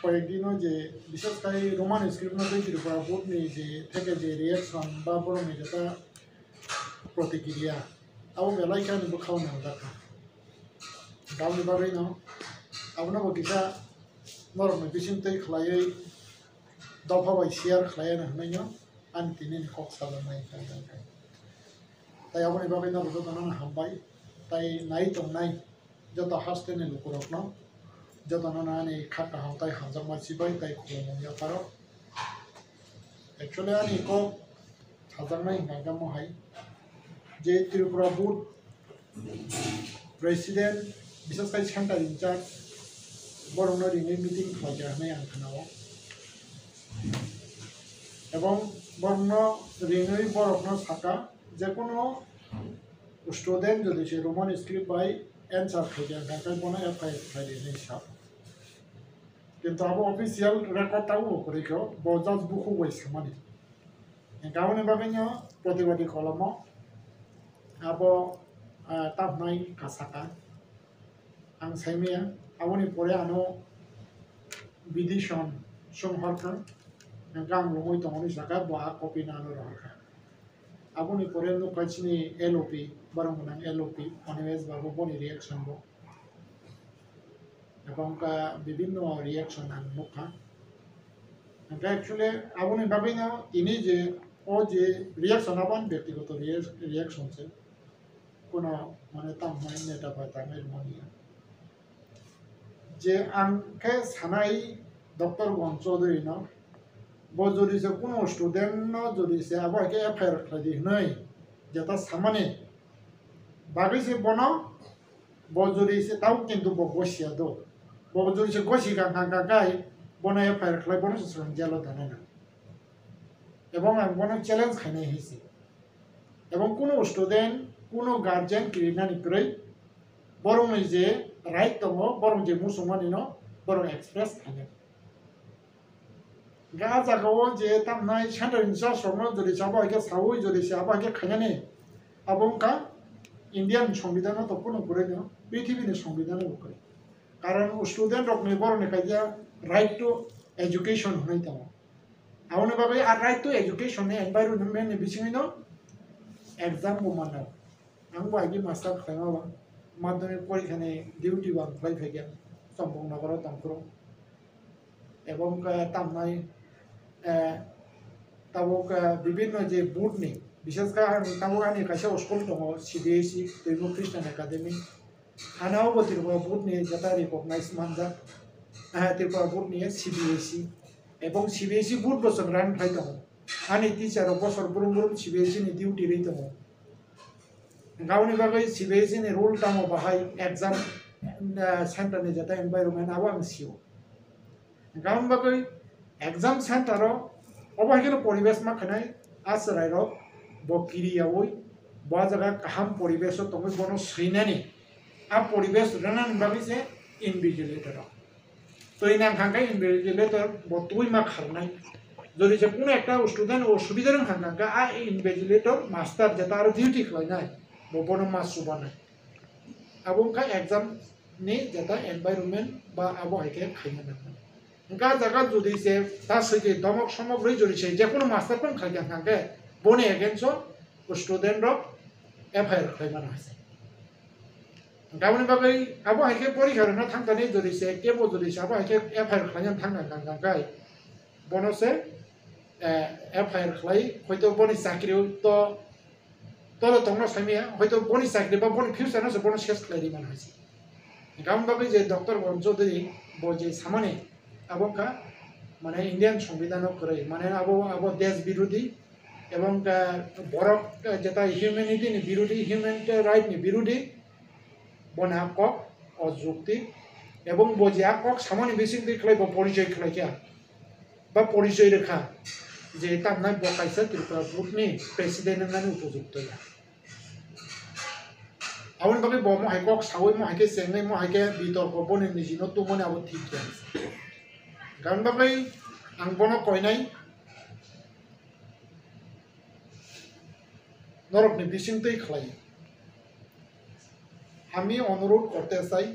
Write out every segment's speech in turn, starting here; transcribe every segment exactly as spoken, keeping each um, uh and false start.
Koyekdino je, bises khai Roman script no tei Tripura board ni je theke je reaction ba borok ni jeta protikriya, abo belai khe ani bwkhao nangjak kha. Tamoni bagwi no abono bo kisa norok ni bising twi khlaiwi dopha bai share khlaiya hwnwi no ani tini ni kok sajaknai. Tai aboni bagwi norok jotono hambai, tai nai tongnai joto haste ni lukurokno, jotono ani kha kaham tai hamjakma chibai tai khulumung yapharo. Actually ani kok sajaknai hwnkha khe mohai je Tripura board president, bises khai center in charge, borokno ringwi meeting khlaikha hwnwi ang khnao. Ebong borokno ringwi borokno saka, jekunu student jodi se Roman script bai answer khaikha hwnkha khe bono F I R khlai di hwnwi sa. Kintu abo official record tabukbo kwrwi kho, bo just bukhuk bai samani. Hwnkhe aboni bagwino protibadi kolomo abo, ah, tamhnai kasaka. Ang saimaya, aboni pore ano bidison song horkha, hwnkhe ang lungwi tongoni saka bo a copy no ano rohorkha. Aboni pore nukha chini L O P, borok gwnang L O P, Animesh babu boni reaction bo. Ebong ka bibinno reaction ang nukha. Hwnkhe actually aboni bagwino tini je o je reaction abo ani byaktigoto rea-, reaction se. Kuno mane tamo neta bai tangwi rwmani ya. Je ang khe sanai Doctor Gon Chaudhary no, bo jodi se kuno student no jodi se abo hai khe F I R khlai di hwnwi jeta samani bagwi se bono, bo jodi se tau kintu bo gosia do. Bo jodi se gosi kha kha kha khai bono F I R khlai bono se swkang jail o danai na. Ebong ang bono challenge khainai hai se. Ebong kuno student, kuno guardian kirinani kwrwi borokni je right tongo, borok je muchungmani no borok express khainai. Hwnkhe ah jaga o je tamnai central in charge rokno jodi se abo hai khe saui jodi se abo hai khe khainani, abo wngkha Indian Songbidan o to kuno kwrwi no, prithibi ni Songbidan o bo kwrwi. Karon student rokni borokni kaisa right to education hwnwi tongo. Aboni bagwi a right to education ni environment ni bisingwi no exam bo mano. Ang bo agi master khlaima ba madhyamik porikha ni duty bo ang khlai phaikha Champaknagar o tongphuru. Ebong khe tamnai, eh, tabuk, eh, bibinno je board ni, bishes khe ang tabuk ani kaisa school tongo C B S E, Twimo Christian Academy. Ano bo Tripura board ni jeta recognize manjak, eh, Tripura board ni C B S E. Ebong C B S E board bo chwng run khlai tongo. Ani teacher rok bosor brum brum C B S E ni duty rwi tongo. Hwnkhe aboni bagwi C B S E ni rule tamo bahai exam, eh, center ni jeta environment abo ang sio. Hwnkhe aboni bagwi exam center o obo hai kheno poribesh ma khainai a chwrai rok bo kiriyaui bo jaga kaham poribesh o tongwi bono swinani a poribesh rwnani bagwi se invigilator rok. Twi nang kha khe invigilator bo twi ma kharnai. Jodi se kuno ekta student o subida rwng kha khe a invigilator master jeta aro duty khlainai bo bono ma chubanai. Abo wngkha exam ni jeta environment ba abo hai khe khaina nangmani. Hwnkhe ah jaga jodi se ta swikhe domok somok rwi jodi se jekono master phano khaikha hwnkhe boni against o student rok F I R khlaimano hai se. Aboni bagwi abo hai khe porikha rwna thangthani jodi se kebo jodi se abo hai khe F I R khlaina thangna nang nang khai bono se, eh, F I R khlai hoito boni chakri to tolo tongno saimaya hoito boni chakri ba boni future no se bono ses khlai ri mano hai se. Aboni bagwi je Doctor Gon Chaudhary bo je samani abo wngkha mane Indian Songbidan no kwrwi mane abo abo desh birodhi ebong, eh, borok, eh, jeta humanity ni birodhi, human right ni birodhi. Boni a kok o jukti ebong bo je a kok samani bising twi khlai bo porichoi khlai kha ba porichoi rwkha je tamnai bo kaisa Tripura board ni president wngnani upojukto ya. Aboni bagwi bo mohai kok saui mohai khe chengnai mohai khe bitorko boni niji no tungmani abo thik ya. Aboni bagwi ang bono koinai. Norokni bisingtwi khlai. আমি অনুরোধ করতে চাই,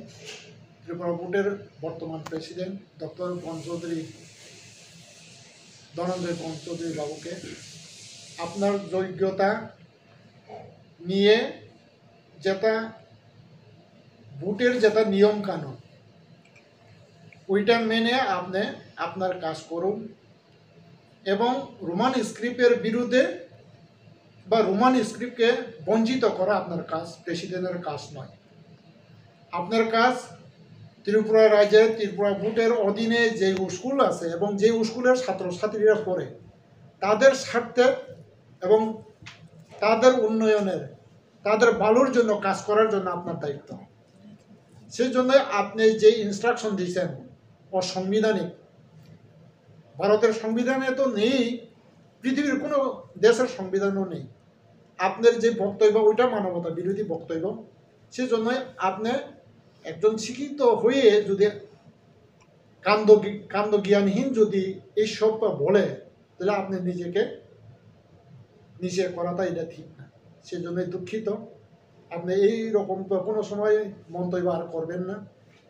ত্রিপুরা বোর্ডের বর্তমান president doctor বন চৌধুরী, ধনঞ্জয় বন চৌধুরী বাবুকে আপনার যোগ্যতা নিয়ে যেটা বোর্ডের যেটা নিয়ম কানুন, ওইটা মেনে আপনি আপনার কাজ করুন। এবং রোমান স্ক্রিপ্টের বিরুদ্ধে বা রোমান স্ক্রিপ্টকে বঞ্চিত করা আপনার কাজ, প্রেসিডেন্টের কাজ নয়। আপনার কাজ ত্রিপুরা রাজ্যে ত্রিপুরা বোর্ডের অধীনে যে স্কুল আছে এবং যে স্কুলের ছাত্রছাত্রীরা পড়ে, তাদের স্বার্থে এবং তাদের উন্নয়নের, তাদের ভালোর জন্য কাজ করার জন্য আপনার দায়িত্ব। সেই জন্য আপনি যে ইনস্ট্রাকশন দিয়েছেন, অসাংবিধানিক। ভারতের সংবিধানে তো নেই, পৃথিবীর কোনো দেশের সংবিধানও নেই। আপনার যে বক্তব্য, ওইটা মানবতা বিরোধী বক্তব্য। সেই জন্য আপনি একজন শিক্ষিত হয়ে যদি কাণ্ড, কাণ্ডজ্ঞানহীন যদি এইসব বলে, তাহলে আপনি নিজেকে নিচে করাটা এটা ঠিক না। সেজন্য দুঃখিত। আপনি এই রকম তো কোনো সময় মন্তব্য আর করবেন না।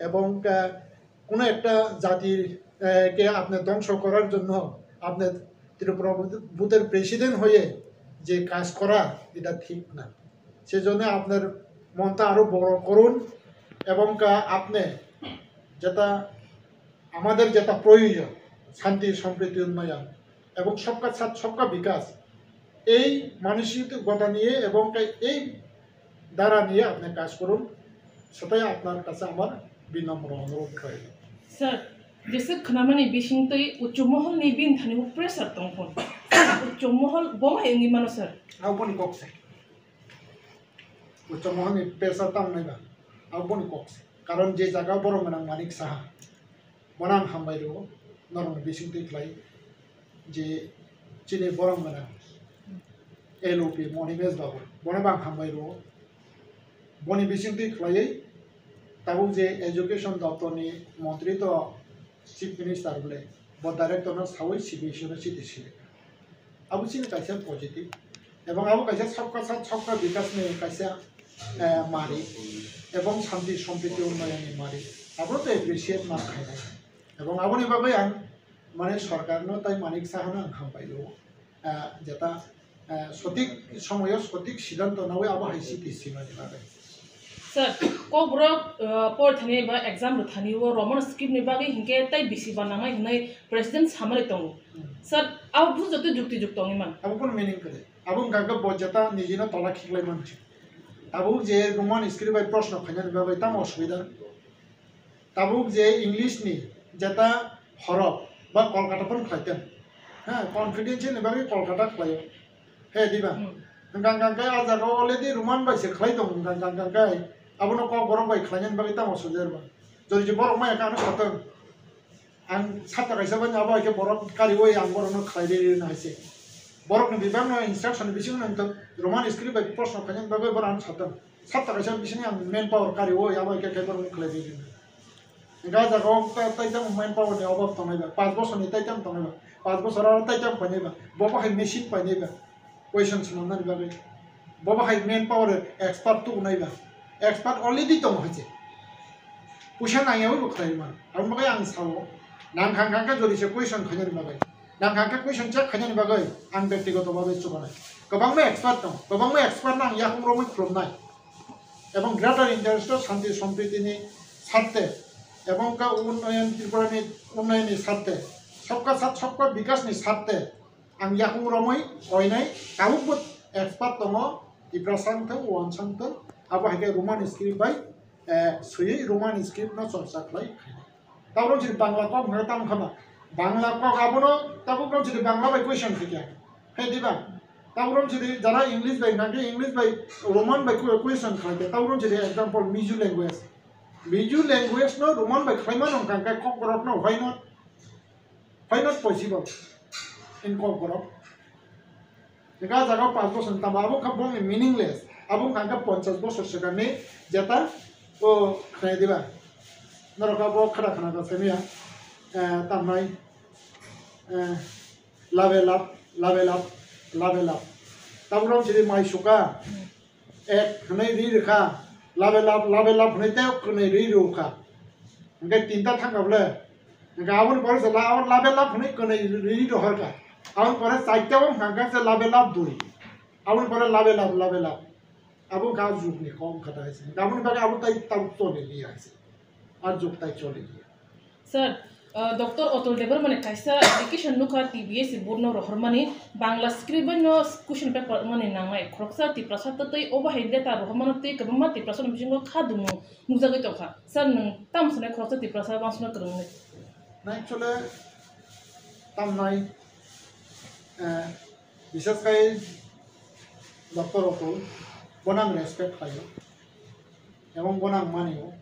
এবং, আহ, কোনো একটা জাতির, আহ, কে আপনি ধ্বংস করার জন্য আপনি ত্রিপুরা বোর্ডের প্রেসিডেন্ট হয়ে যে কাজ করা, এটা ঠিক না। সেজন্য আপনার মনটা আরো বড় করুন এবং, আহ, আপনি যেটা আমাদের যেটা প্রয়োজন, শান্তি, সম্প্রীতি, উন্নয়ন এবং সবকা সাথ সবকা বিকাশ, এই মানসিকতা নিয়ে এবং এই ধারা নিয়ে আপনি কাজ করুন, সেটাই আপনার কাছে আমার বিনম্র অনুরোধ রইল। Sir, jesa khnamani bisingtwi uchu moholni bini thani bo pressure tongkho. Uchu mohol bo hai wngwi mano, sir? Aboni kok se. Uchu moholni pressure tamo naiba, aboni kok se. Karon je jaga borok gwnang Manik Saha, bono ang hambai rwo, norokni bisingtwi khlai je chini borok gwnang L O P Monimesh Babu, bono bo ang hambai rwo. Boni bisingtwi khlaiwi tabuk je education doptorni montri to chief minister bole, bo director no sawi C B S E no chiti sili. Abo chini kaisa positive. Ebong abo kaisa sabka sath sabka bikas ni kaisa, eh, mari. Ebong shanti sompriti unnoyon ni mari. Abo to appreciate ma khainai. Ebong aboni bagwi ang mane sorkar no tai Manik Saha no ang hambai o. Ah, jeta, ah, sotik somoyo sotik sidanto nawi abo hai chiti simani bagwi. Sir, kokborok, ah, porithani ba exam rwthani o Roman script ni bagwi hinkhe tai bisi ba nangnai hinwi president samani tongo. Hmm. Sir, abo bujo tei jukti jukti wngwi man. Abo kono meaning kwrwi. Abo wngkha khe bo jeta nijino tola khiklai mansi. Abo je Roman script bai proshno khainani bagwi tamo osubida. Tabuk je English ni jeta horok ba Kolkata phano khlai ten. Ha, confidential ni bagwi Kolkata khlaio. He, diba? Hmm. Hwnkha hwnkha khe a jaga already Roman bai se khlai tongo, hwnkha hwnkha khe abono kokborok bai khlainani bagwi tamo sojer ba. Jodi je borok maya khe ano satong. Ang satta kaisa bai abo hai khe borok kariwi ang borokno khlai rwi rwna hai se. Borokni bibakno instruction bisingo nang tong Roman script bai proshno khlainani bagwi borok ano satong. Satta kaisa bisingni ang manpower kari o, abo hai khe kaiborokno khlai di. Hingke o jaga o ta-, taitamo manpower ni obab tongnai ba, panch bosor ni taitamo tongnai ba, panch bosor aro taitamo painai ba, bo bo hai machine painai ba, question swnamnani bagwi. Bo bo hai manpower expert tubunai ba, expert already tongo hai se. Puisa nangyawi bo khlai mano, aboni bagwi ang sao, nang khang khang khe jodi se question khainani bagwi. Nang kha khe question check khainani bagwi ang bektigoto bhabe chubanai. Kwbangma expert tongo, kwbangma expert no ang yakung romwi khulumnai. Ebong greater interest o shanti sompriti ni sarthe, ebong ka unnoyon Tripura ni unnoyon ni sarthe, sabka sath sabka bikas ni sarthe ang yakung romwi koinai tabuk bo expert tongo Tiprasa wngthang, Wansa wngthang, abo hai khe Roman script bai, eh, swiwi Roman script no chorcha khlai khainai. Tabuk rok chini Bangla kok hwnka tamo kha ba? Bangla kok abono tabuk rok chini Bangla bai question khe kya? He diba? Tabuk rok chini jara English bai hwnka khe English bai Roman bai que-, question khlai khe. Tabuk rok chini example Mizo language. Mizo language no Roman bai khlai mano hwnka khe kok borok no why not? Why not possible? In kok borok. Hingke ah jaga o panch bosor ni tamo abo wngkha bongni meaningless. Abo wngkha hingke ponchas bosor swkangni jeta o khnai diba. Norok abo khada khna kha simi ya, eh, tamnai, eh, labe lab, labe lab, labe lab. Tabuk rok chini mai suka, ek hwnwi ri rwkha, labe lab, labe lab hwnwi tei hwnwi ri rwkha. Hingke tinta thangka bole. Hingke aboni pore se la, abo labe lab hwnwi kwnwi ri ri rohorka. Aboni pore chaita o hwnka se labe lab dui. Aboni pore labe lab, labe lab. Abo wngkha jugni kom kha ta hai se. Hingke aboni bagwi abo tai tabuk choli liya hai se. A jug tai choli liya. Sir, uh, Doctor Atul Debbarmani kaisa application nukha T B S board no rohormani, Bangla script bai no question paper mani nangnai. Khoroksa Tiprasa twtwi obo hai letter rohormano tei kwbangma Tiprasa ni bisingo kha dumu nukjagwi tongkha. Sir, nwng tamo sanai khoroksa Tiprasa wansukna kwrwngwi? Na actually tamnai, eh, bises khai Doctor Atul bono ang respect khlaio. Ebong bono ang manio.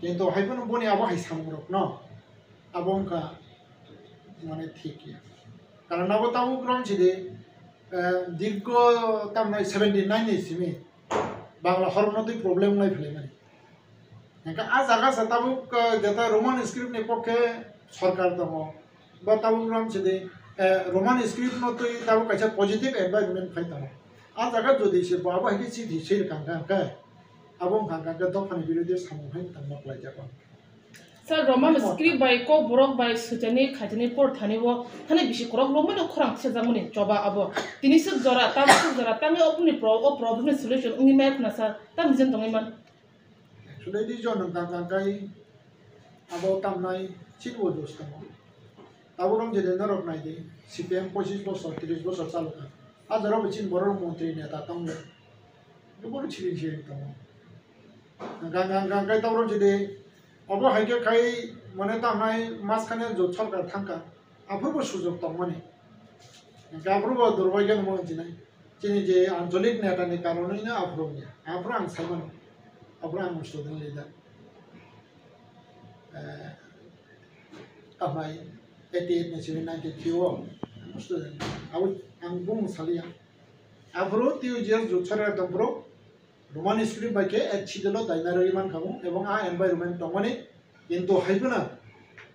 Kintu hai phano boni abo hai samungrokno abo wngkha mane thik ya. Karon abo tabuk rom sidi, eh, dirgo tamnai seventy nine ni simi Bangla horokno twi problem lai philai mani. Hingke a jaga se tabuk, eh, jeta Roman script ni pokhe sorkar tongo. Bo tabuk rom sidi, eh, Roman script no twi tabuk kaisa positive environment phai tongo. A jaga jodi se bo abo hai khe chithi swi rwkha hingkha hingkhe, abo wngkha hingkha hingkhe dophani birodhi samung hai tangma khlai jago. Sir, Roman script bai Kokborok bai swijani khaijani por thani o thani bisi kwrwk romwi no khorang thejakmani choba abo. Tini swk jora, tamo swk jora, tamo oboni pro-, o problem ni solution wngwi maya khna sir, tamo jen tongwi man. Actually, region wngkha hingkha hingkhe abo tamnai chini o dos tongo. Tabuk rok jede norok nai di, C P M pochis bosor, tris bosor chalokha. A jora bo chini borok montri neta tongwi. Borok siring siring tongo. Gang gang gang kai tabuk rok jede obo hai khe khai mane tamnai mas khane jot sorkar thangkha. Aphuru bo sujok tongmani. Hingkhe aphuru bo durbai khe nungmano hinwi sinai. Chini je ancholik neta ni karonwi no aphuru wngya. Aphuru ang sai mano. Aphuru ang student leader. Eh, tamnai eighty eight ni simi ninety three o ang student. Abo ang bumung saliya. Aphuru T U G S jot sorkar tongphuru Roman script bai khe H C D lo daina rwgwi mankha bo, ebong a environment tongmani, kintu hai phano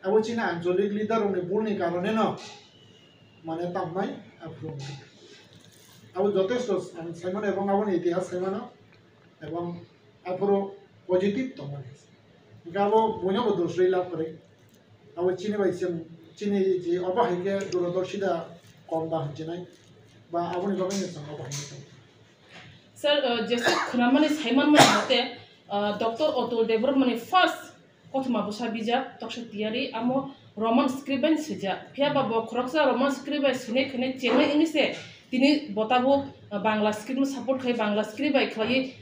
abo chini ancholik leader rokni bul ni karone no mane tamnai aphuru wngkha. Abo jotesto ang saimano ebong aboni itihas saimano ebong aphuru positive tongmani. Hingkhe abo buino bo dos rwi lab kwrwi. Abo chini bai chwng, chini je obo hai khe durodorshita kom ba hinwi sinai, ba aboni bagwi no chwng obo hai khe tong. Sir, uh, jesa khwnamani saimanmani mote, uh, Doctor Atul Debbarmani first kothoma bwsa bijap Toksa Tiyari, amo Roman script bai swijak. Phiya ba bo khoroksa Roman script bai swinai khainai chengnai wngwi se tini bo tabuk, uh, Bangla script no support khai, Bangla script bai khlaiwi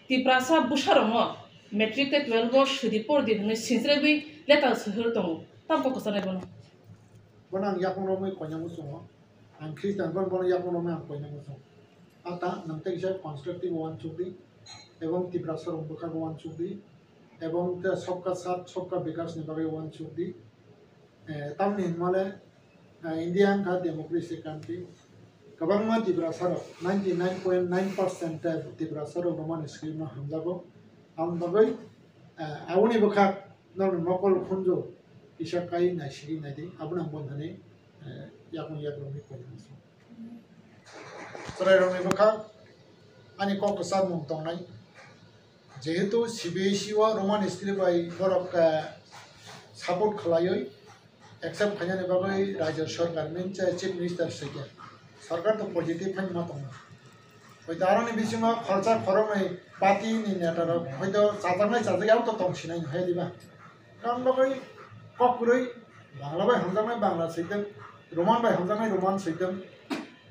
Tiprasa bwsarokno matric tei twelve o swidi pordi hwnwi sinchiraiwi letter swhwr tongo. Tamo kok kwchanai bono? Bono ang yakung romwi koinani muchungo. Ang Khristan, bono, bono yakung romwi ang koinani muchungo. A ta nwng tei kisa constructive uansukdi, ebong Tiprasa rok bwkhago uansukdi, ebong tei Sabka Saath, Sabka Vikas ni bagwi uansukdi. Eh, tamni hinmale, eh, India wngkha democracy country. Kwbangma Tiprasa rok, ninety nine point nine percent Tiprasa rok Roman script no hamjago. Aboni bagwi, eh, aboni bwkhak norokni mokol khunju kisa kai naisigwi naidi, abono ang bono thani, eh, yakung yakrokni koinani muchungo. Chwrairokni bwkhak ani kok kwcharmung tongnai. Jehetu C B S E o Roman script bai borok, eh, support khlaiwi accept khainani bagwi rajya sorkar, means, eh, chief minister swikha. Sorkar to positive phai ma tongo. Hoito aroni bisingo khoroksa khoroknwi party ni neta rok hoito chajaknai chajak abo to tong sinai hai diba. Tamni bagwi kok kwrwi Bangla bai hamjaknai Bangla switwng, Roman bai hamjaknai Roman switwng.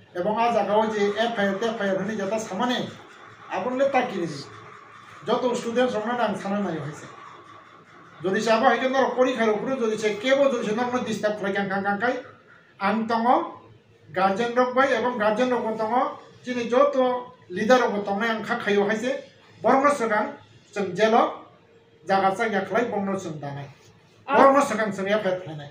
Ebong a jaga o je F I R, T F I R hwnwi jeta samani, aboni le ta kiri di. Joto students rokno ang sana naio hai se. Jodi se abo hai khe norok porikha rok phuru, jodi se kebo jodi se norokno disturb khlai kang kang kang kai, ang tongo, guardian rok bai ebong guardian rok bo tongo, chini joto leader rok bo tongnai ang kha khaio hai se. Borokno swkang chwng jail o jaga chakya khlai bongno chwng danai. Ah. Borokno swkang chwng F I R khlainai.